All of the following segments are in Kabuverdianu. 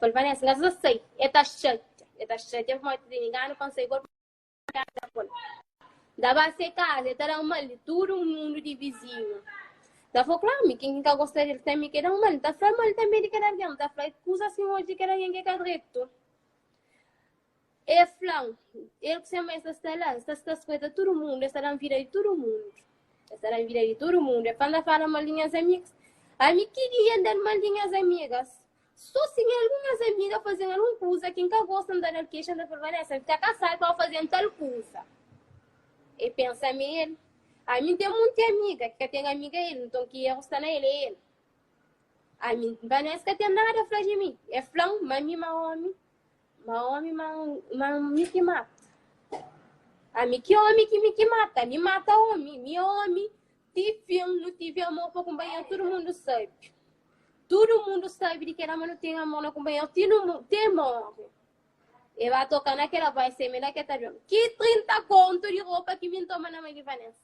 Fala, Vanessa, nga sa sai, e ta xatia, e ta xatia pamodi ta tene gana pa N sai ku el pa ku el. N ta ba se kaza, e ta da-m mal di tudu mundu di vizinhu. Ta fla, klaru, mi ken ki ka gosta del tanbe ke da-m mal. N ta fla mal tanbe di kel algen, N ta fla kuzas ki N odja di kel algen ki é ka dretu. E fla-m, el ku se mai sta sta la, sta sta skweta tudu mundu, es ta da-m vida di tudu mundu. Es ta da-m vida di tudu mundu. E fla, N ta fala mal di nhas amigas. Ami ki dia N da-l mal di nhas amigas? So si nha algun nhas amiga faze-m algun kuza ki N ka gosta, N ta da-l kexa, N ta fla, Vanessa, N fika kasadu pa bu faze-m tal kuza. E pensa ma el. Ami N ten munti amiga, ki ka ten amiga el, nton ki eru sta na el é el. Ami, Vanessa ka ten nada fla di mi. E fla-m ma mi ma omi. Ma omi ma, ma mi ki mata. Ami ki omi ki mi ki mata. Mi mata omi. Mi omi ti fin nu tive amor pa kumpanheru tudu mundu sabe. Tudu mundu sabe di kela ma nu ten amor na kumpanheru ti nu te morre. E ba toka na kela vai ser mela ke ta dom. Ki 30 kontu di ropa ki mi ntoma na mãe di Vanessa.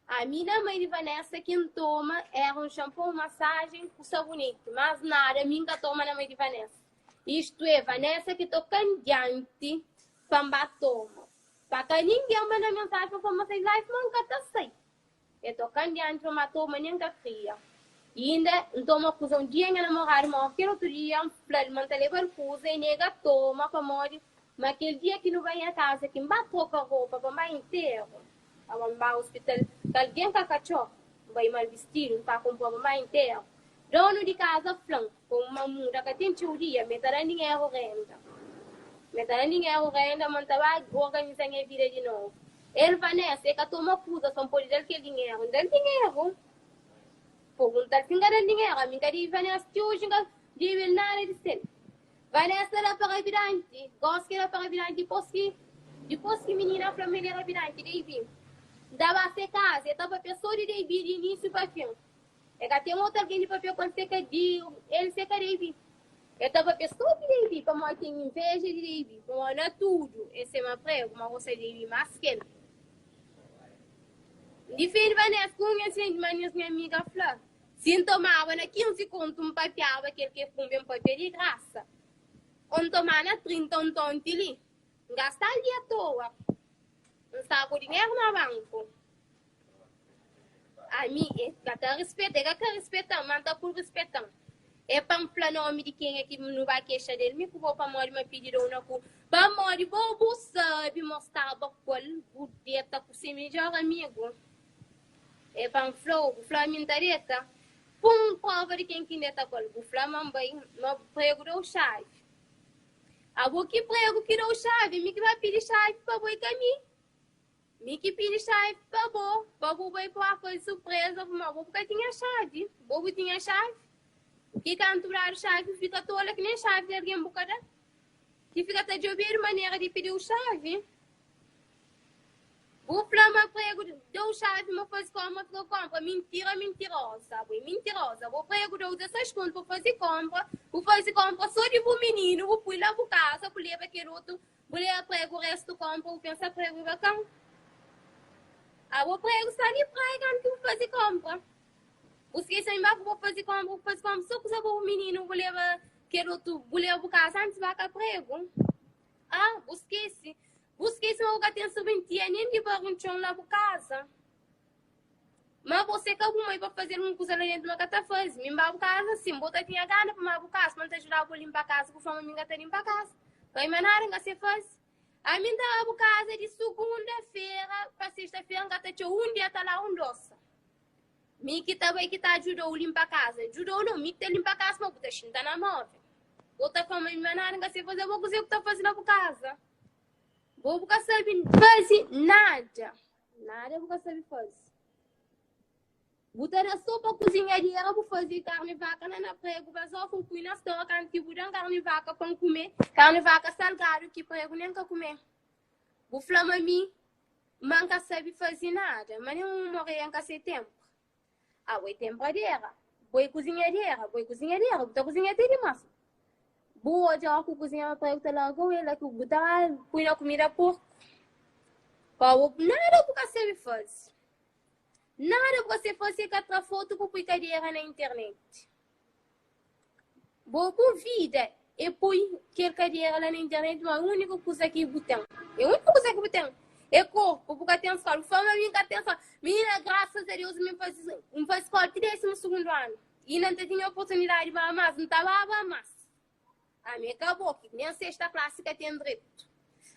Ami na mãe di Vanessa ki N toma era un shampoo, un massagem ku sabonete, mas nada mi N ka toma na mãe di Vanessa. Isto é, Vanessa ki toka-m dianti pa N ba toma. Pa ka ningen manda mensagem pa fla ma sai live ma N ka ta sai. E toka-m dianti pa N ba toma nen N ka kria. I inda N toma kuza un dia nha namoradu morre kel otu dia N fla-l ma N ta leba-l kuza e nega toma pamodi ma kel dia ki nu bai nha kaza ki N ba troka ropa pa N ba interu. Aba N ba ospital ka algen ka katxor N bai mal bistidu N ta konpo pa mai interu Donu di kaza fla-m komu ma N muda ka ten txeu dia Me ta da-m dinheru renda Me ta da-m dinheru renda ma N ta ba organiza nha vida di novu El Vanessa e ka toma kuza so N pode da-l kel dinheru N da-l dinheru Pergunta-l si N ka da-l dinheru Ami N ka debe Vanessa ti oji N ka debe-l nada di sel. Vanessa da pa rabidanti, gosi ki da pa rabidanti dipos ki dipos ki minina fla ma el é rabidanti Deibi N ta ba se kaza e ta papia so di Deibi di inisiu pa fin e ka ten otu algen di papia ku el se ka di el se ka Deibi e ta papia so di Deibi pamodi ten inveja di Deibi pamodi na tudu e sema pregu ma gosta di Deibi mas ki el N difende Vanessa ku unha senti ma nhas nha amiga fla. Si N tomaba na 15 kontu N papiaba kel ke fumbe N papia di grasa O N toma na 30 o N tonti li N gasta-l di atoa N sta ku dinheru na banku Ami e ka ta rispeta e ka ka rispeta-m ma N ta pul rispeta-m E pa N fla nomi di kenha ki nu ba kexa del mi ku bo pamodi ma pidi dou na ku Pamodi bo bu sabe ma staba ku el bu deta ku se midjor amigu. E pa N fla-u, bu fla mi N ta deta. Pun prova di ken ki N deta ku el. Bu fla ma N bai, ma pregu da-u xavi. Abo ki pregu ki da-u xavi, mi ki ba pidi xavi pa bo i ka mi. Mi ki pidi xavi pa bo, pa bu bai pa faze surpreza, ma bo bu ka tinha xavi. Bo bu tinha xavi? Ki kantu bu dadu xavi bu fika tola ki nen xavi di algen bu ka da. Ki fika ta djobedu manera di pidi-u xavi. Bu fla ma pregu dau xavi ma fazi konpra fika konpra mintira mintirosa bu é mintirosa bo pregu dau 16 kontu pa fazi konpra bu fazi konpra so di bu mininu bu pui la bu kaza bu leba kel otu bu leba pregu restu konpra bu pensa pregu é bakan abo pregu sta li praia kantu ki bu fazi konpra bu skese ma ku bu fazi konpra bu fazi konpra so kuza pa bu mininu bu leba kel otu bu leba bu kaza antis baka pregu Ah, bu skese. Bu skese ma bu ka ten serventia nen di bari un txon na bu kaza. Ma bose ka bu mai pa faze algun kuza la dentu ma ka ta faze. Mi N ba bu kaza sin, bo ta tinha gana pa ma bu kaza, pa N ta djuda-bu limpa kaza, bu fla ma mi N ka ta limpa kaza. Pa mi ma nada N ka se faze. Ami N ta ba bu kaza di sugunda-fera pa sexta-fera N ka ta txeu un dia ta la un dosa. Mi ki ta bai ki ta djuda-u limpa kaza. Djuda-u nau, mi ki ta limpa kaza ma bu ta xinta na móvel. Bo ta fla ma mi ma nada N ka sabe faze, abo kuzê ku ta faze na bu kaza? Bo bu ka sabe faze nada. Nada bu ka sabe faze. Bu ta da so pa kuzinhadera bu faze karni vaka na na pregu bazofa bu pui na stora kantu ki bu dan karni vaka pa N kume. Karni vaka salgadu ki pregu nen ka kume. Bu fla ma mi Ma N ka sabe faze nada, ma nen un moreia N ka se tenpra. Abo é tenpradera, bo é kuzinhadera, bo é kuzinhadera, bu ta kuzinha te dimás. Bu odja ora ku kuzinha ma pregu ta larga-u el la ki bu ta pui na kumida porku. Pa bo nada bu ka sabe faze. Nada bu ka sabe faze se ka tra fotu bu pui kadera na internet. Bo bu vida. E poi kel kadera la na internet ma úniku kuza ki bu ten, é úniku kuza ki bu ten é korpu, bu ka ten skola. Bu fla ma mi ka ten skola. Minina, grasas a Deus mi faze, N faze skola ti désimu sugundu anu. I na N ta tinha oportunidadi ba más, N ta baba más. Ami é ka bo ki nen sexta klasi ka ten dretu.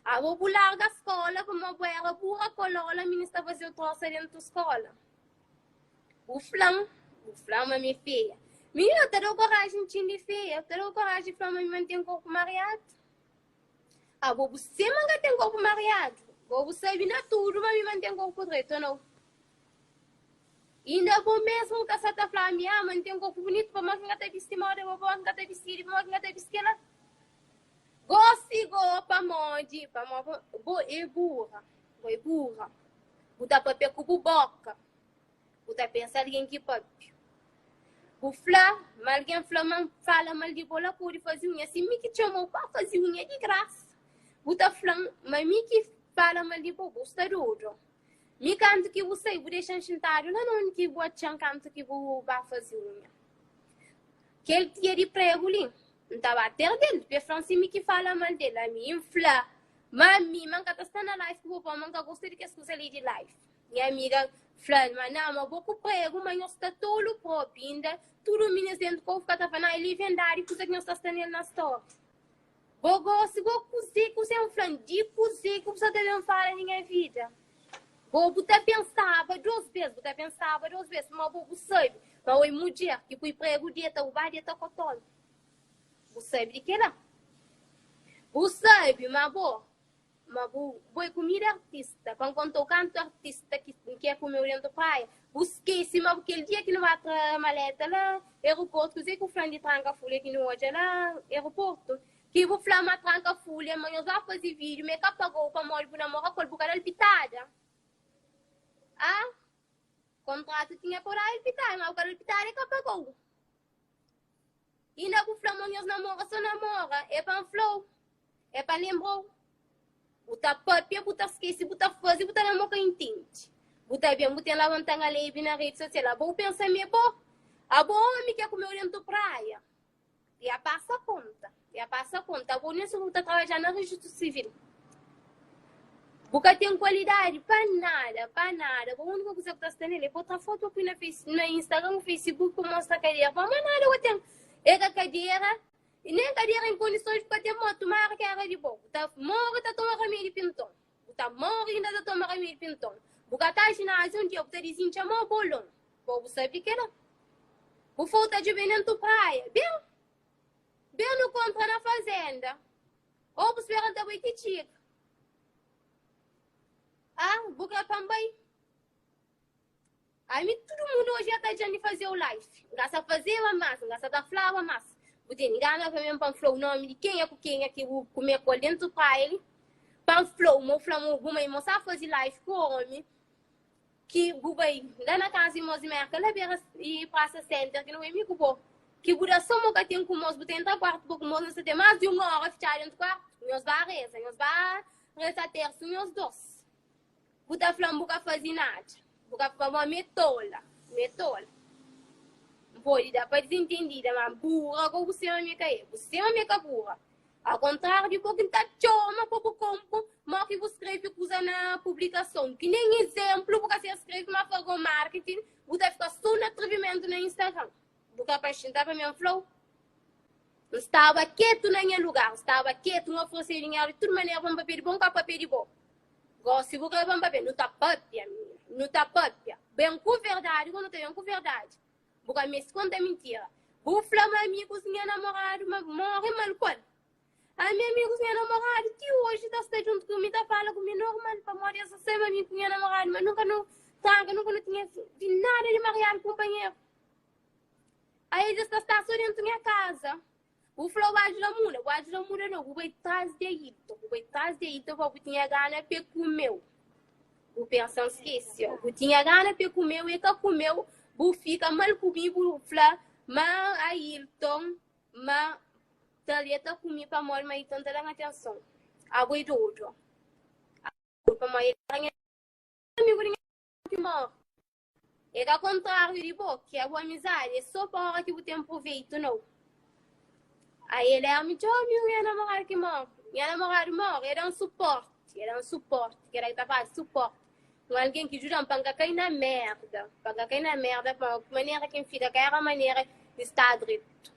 Abo bu larga skola pamodi bu era bura kolola, minis ta faze-u trosa dentu skola. Bu fla-m, bu fla ma mi é feia. Minina, ta da-u koraji ntxindi feia? Ta da-u koraji fla ma mi ma N ten korpu mariadu? Abo bu se ma N ka ten korpu mariadu? Bo bu sabe na tudu ma mi ma N ten korpu dretu, o nau? Inda bo mesmu ka sa ta fla mi, ah, ma N ten korpu bunitu, pamodi ki N ka ta bisti moda bo, pamodi ki N ka ta bisti li, pamodi ki N ka ta bisti kela? Gosi go, pamodi, pamodi bo é burra, bo é burra. Bu ta papia ku bu boka, bu ta pensa algen ki papia. Bu fla ma algen fla ma N fala mal di bo la pode faze unha, si mi ki txoma-u pa faze unha di grasa, bu ta fla-m ma mi ki fala mal di bo, bu sta dodu. Mi kantu ki bu sai, bu dexa-m xintadu la na undi ki bu atxa-m kantu ki bu ba faze unha. Kel tia di pregu li, N ta ba ter del, p'e fla-m si mi ki fala mal del. Ami N fla ma mi ma N ka ta sta na life ku bo pamodi N ka gosta di kes kuza li di life. Nha amiga fla-l ma na, ma bo ku pregu ma nhos sta tolu propi. Inda tudu minis dentu kou fika ta fla, na, el é vendadi kuza ki nhos ta sta nel na store. Bo gosi bo kuzê ku sen fla-m di kuzê ku bu sa ta ben fala di nha vida? Bo bu ta pensaba dos bês, bu ta pensaba dos bês, ma bo bu sabe ma oi mudjer ki pui pregu deta, bu ba deta kotol. Bu sabe di kela? Bu sabe ma bo Ma bu bo é kumida artista. Pa N konta-u kantu artista ki N ke kume-u dentu praia. Bu skese ma kel dia ki nu ba tra maleta la eruportu, kuzê ki bu fla-m di tranka fulha ki nu odja la eruportu? Ki bu fla ma tranka fulha ma nhos ba faze vídiu ma e ka pagou pamodi bu namora ku el, bu ka da-l pitada? Ah? Kontratu tinha pa bu da-l pitada, ma bu ka da-l pitada e ka pagou. Inda bu fla ma nhos namora so namora é pa N fla-u, é pa lenbra-u. Bu ta papia, bu ta skese, bu ta faze, bu ta da mo ka intende. Bu ta ben, bu ten labanta-m alebi na redi sosial. Abo bu pensa mi é bo? Abo omi ke kumeu dentu praia. Ya pasa konta, ya pasa konta. Abo nen si bu ta trabadja na rejistu sivil. Bu ka ten kualidadi pa nada, pa nada. Bo úniku kuza ku ta sta nel é bo tra fotu bo pui na face, na Instagram ku Facebook pa mostra kadera. Pa ma nada bo ten. É ka kadera, e nem kadera em kondisons bu ka ten mo tumara ki era di bo. Bu ta morre ta toma ramedi pinton. Bu ta morre inda ta toma ramedi pinton. Bu ka ta ginásio un dia bu ta dizintxa mo bolon. Bo bu sabe kela. Bu falta djobe nentu praia. Ben, ben nu kontra na fazenda. Ô, bu spera N ta bai ti txiga. Ah, bu kre pa N bai? Ami tudu mundu oji ya ta dja-m di faze-u life. N ka sa fazeba más, N ka sa ta flaba más. Bu tene gana pa mi pa N fla-u nomi di kenha ku kenha ki bu kume ku el dentu praia li? Pa N fla-u ma u fla ma bu mai ma u sa faze life ku omi. Ki bu bai la na kaza di mos di Merka, la bera i Prasa Center, ki nu bai mi ku bo, ki bu da so mo ka ten ku mos, bu ta entra kuartu bo ku mos, nhos ta ten mas di un ora fitxadu dentu kuartu, nhos ba reza, nhos ba reza tersu nhos dos. Bu ta fla-m bu ka fazi nada, bu ka fla bo mi é tola, mi é tola. N pode da pa dizintendida, ma bura go bu sema mi ka é, bu sema mi é ka bura. Ao kontráriu di bo ki N ta txoma pa bu konpo mo ki bu skrebe kuza na publikason, ki nen izénplu bu ka ser skrebe ma fago marketing, bu ta fika so na atrevimentu na Instagram. Bu ka pa xinta pa mi N fla-u. N staba ketu na nha lugar, N staba ketu, N oferese dinheru di tudu manera pa N papia di bo, N ka papia di bo. Gosi bu kre pa N papia? Nu ta papia, minina, nu ta papia. Ben ku verdadi, go nu ta ben ku verdadi. Bu ka meste konta mintira. Bu fla ma amigus nha namoradu ma morre mal ku el. Ami amigus nha namoradu ti oji ta sta djuntu ku mi ta fala ku mi normal pamodi es sabe ami ku nha namoradu ma nunka nu tranka nunka nu tinha di nada di mariadu ku kunpanheru. Aí eles ta sta so dentu nha casa. Bu fla bu ajuda muda, bu ajuda muda no, bu bai tras di Ailton, bu bai tras di Ailton pa bu tinha gana pe kumeu. Bu pensa N skese, bu tinha gana pe kumeu, e ka kumeu, bu fika mal ku mi, bu fla ma Ailton, ma tal e ta kumi pamodi ma Ailton ta dan atenson. Abo é dodu. Pamodi el era nha amigu di nha ki morre. É ka kontráriu di bo, ki é bu amizadi é sô pa óra ki bu ten proveitu, nau. Aí ele é midjor amigo nha namorado ki morre. Nha namorado morre, ele da-m suporte, ele da-m suporte, que era que ta fala suporte. Um alguém que ajuda-m pa N ka kai na merda, pa N ka kai na merda, pa manera ki N fika ka era manera di sta dretu.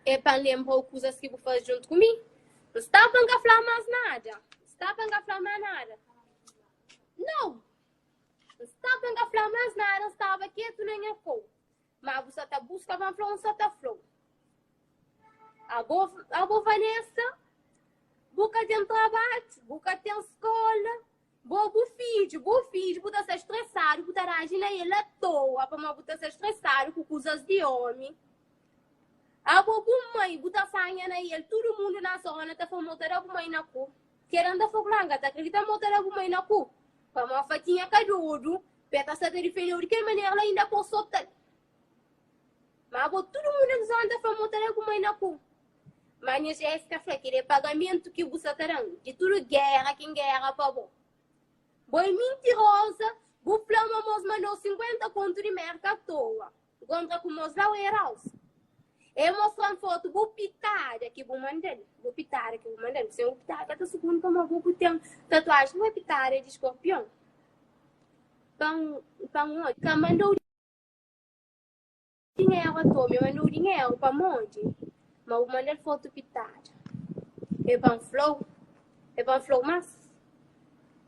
É pa N lenbra-u kuzas ki bu faze djuntu ku mi. N sta pa N ka fla más nada, N sta pa N ka fla más nada. Nau! N sta pa N ka fla más nada, N staba ketu na nha kou. Ma bu sa ta buska pa N fla-u, N sa ta fla-u. Abo, abo Vanessa, bu ka ten trabadju, bu ka ten skola, bo bu fidju, bu fidju bu ta sta stresadu, bu ta raji na el atoa pamodi bu ta sta stresadu ku kuzas di omi. Abo bu mai, bu ta sanha na el, tudu mundu na zona ta fla ma bu ta da bu mai na ku. Kera N ta fla ku la, N ka ta kridita ma bu ta da bu mai na ku, pamodi Fatinha ka dodu. Pé ta sta ta difendeu di kel manera la inda po sota-l. Ma abo tudu mundu na zona ta fla mo ta da ku mai na ku. Ma nha Jéssica fla kel é pagamentu ki bu sa ta da-m di tudu géra ki N géra pa bo. Bo é mintiroza, bu fla ma mos mandau 50 kontu di Merka atoa. Nkontra ku mos la warehouse. E mostra-m fotu bu pitada ki bu manda-l. Bu pitada ki bu manda-l. Sen bu pitada ka ta sukundi pamodi bo bu ten tatuaji bu é pitada di skorpion. Pa-m pa-m odja. Ka mandau dinheru atoa, mi mandau dinheru pamodi ma bu manda-l fotu pitada. E pa-m fla-u, e pa-m fla-u mas.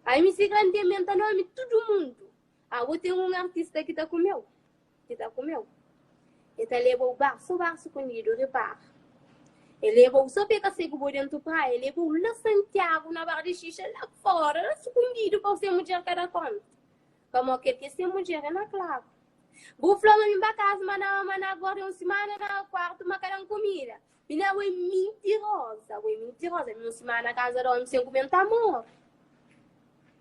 Ami si grandi é menta nomi tudu mundu. Abo ten un artista ki ta kume-u, ki ta kume-u. E ta leba-u bar, so bar sukundidu, ripara. E leba-u so pa e ka sai ku bo dentu praia, e leba-u la Santiagu, na bar di xixa, la fora, la sukundidu pa se mudjer ka da konta. Pamó kel ki é se mudjer é na klaru. Bu fla ma mi ba kaza, ma na, ma na guarda un simana na kuartu, ma ka da-m kumida. Mina, bo é mintiroza, bo é mintiroza. Mi un simana na kaza di omi sen kume, N ta móre.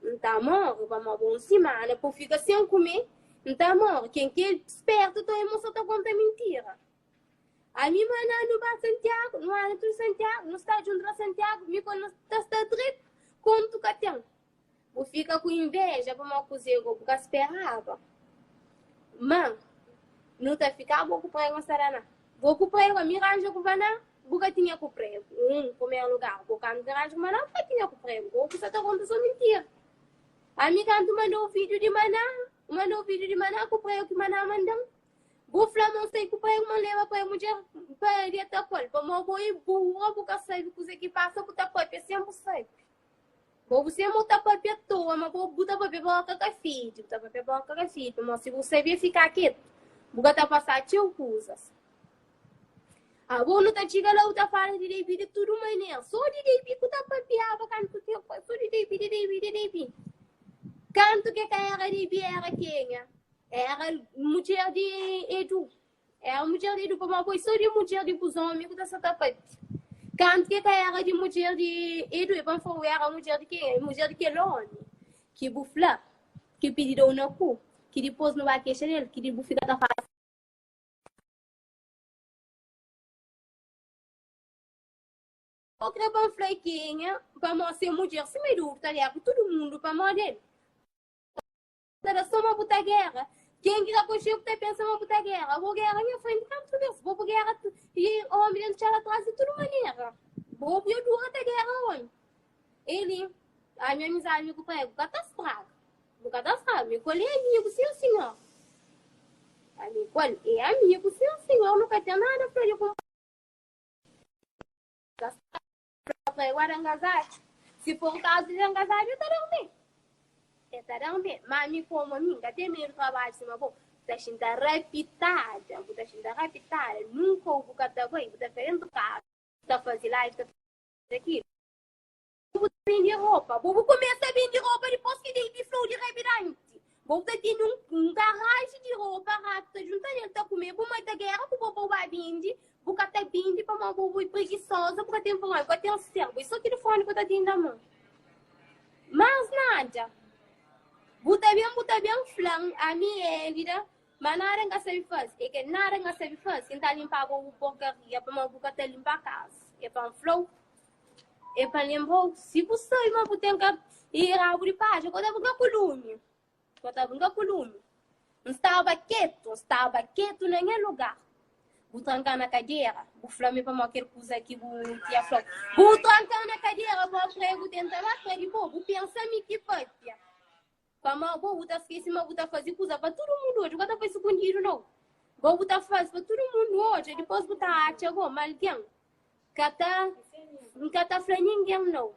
N ta móre pamodi bo un simana pa bu fika sen kume, N ta móre. Ken ki é spertu ta obi ma so ta konta mintira. Ami ma na nu ba Santiagu, nu anda tudu Santiagu, nu sta djuntu na Santiagu, mi ku el nu ta sta dretu, kontu ka ten. Bu fika ku inveja pamodi kuzê go bu ka speraba. Ma nu ta fika bo ku prego nsta da na. Bo ku prego mi ranja ku vaná bu ka tinha ku prego. Um primeiro lugar bo kantu mi ranja ku maná bu ka tinha ku prego. Bo ku sa ta konta so mintira. Ami kantu mandou vídeo di maná, mandou vídeo di maná ku prego ki maná mandam. Bu fla ma N sai ku prego ma N leba prego mudjer pa deta ku el. Pamodi bo é burra bu ka sabe kuzê ki pasa bu ta papia sen bu sabe. Bo bu sema bu ta papia toa, ma bo bu ta papia boka ka fidi, bu ta papia boka ka fidi, pamodi si bu sabia fika ketu, bu ka ta pasa txeu kuzas. Abo nu ta txiga la bu ta fala di Debi di tudu manera, so di Debi ku ta papiaba kantu ki so di Debi, di Debi, di Debi. Kantu ke ka era Debi era kenha? Era mudjer di Edu. Éra mudjer di Edu pamodi bo é sô di mudjer di bus ómi ku ta sta ta pati. Kantu ki é ka éra di mudjer di Edu, é pa N fla-u éra mudjer di kenha? É mudjer di kel ómi ki bu fla ki pidi da-u na ku, ki dipôs nu ba kexa del, ki di bu fika ta fala. Bo krê pa N fla kenha? Pamodi se mudjer sima Edu ta géra ku tudu mundu pamodi el. Ta da so ma bu ta gera. Ken ki ka konxe bu ta pensa ma bu ta gera. Bo gera nha frenti kantu bes. Bo bu gera i omi dentu txala tras di tudu manera. Bo bu ya dura ta gera omi. Eli, ami amizadi mi ku pregu ka ta straga. Bu ka ta straga. Mi ku el é amigu sin sinhor. Ami ku el é amigu sin sinhor. Nu ka ten nada fla di kunpanheru. Ka straga. Pregu a da ngazadju. Si for kazu di da ngazadju, el ta da-m me. E ta da-m be, má mi komu ami N ka ten medu trabadju sima bo. Bu ta xinta rapitada, bu ta xinta rapitada, nunka bu ka ta bai, bu ta fika dentu kaza, bu ta faze live, ta faze kilu. Bu ta bende ropa, bo bu kumesa bende ropa dipos ki Debi fla-u di rabidanti. Bo bu ta tene un garaji di ropa, ratu ta junta nel ta kume, bu mai ta gera ku bo pa bu ba bende, bu ka ta bende pamodi bo bu é pregisoza, bu ka ten vergonha, bu ka ten ser, bo é so tilifoni ku ta tene na mon. Mas nada. Bu ta ben, bu ta ben fla-m, ami Élida, ma nada N ka sabe faze. É ke nada N ka sabe faze, ki N ta linpaba bu porkaria pamodi bu ka ta linpa kaza. É pa N fla-u, é pa N lenbra-u, si bu sabe ma bu ten ka i rabu di paja, ka ta brinka ku lumi, ka ta brinka ku lumi. N staba ketu, N staba ketu na nha lugar. Bu tranka na kadera, bu fla mi pamodi kel kuza ki bu tia fla-u. Bu tranka na kadera, bo pregu tenta ba tra di bo, bu pensa mi ki papia. Pamodi bo bu ta skese ma bu ta faze kuza pa tudu mundu odja, bu ka ta faze sukundidu nau. Bo bu ta faze pa tudu mundu odja, dipôs bu ta atxa bo ma algen ka ta, N ka ta fla ningen nau.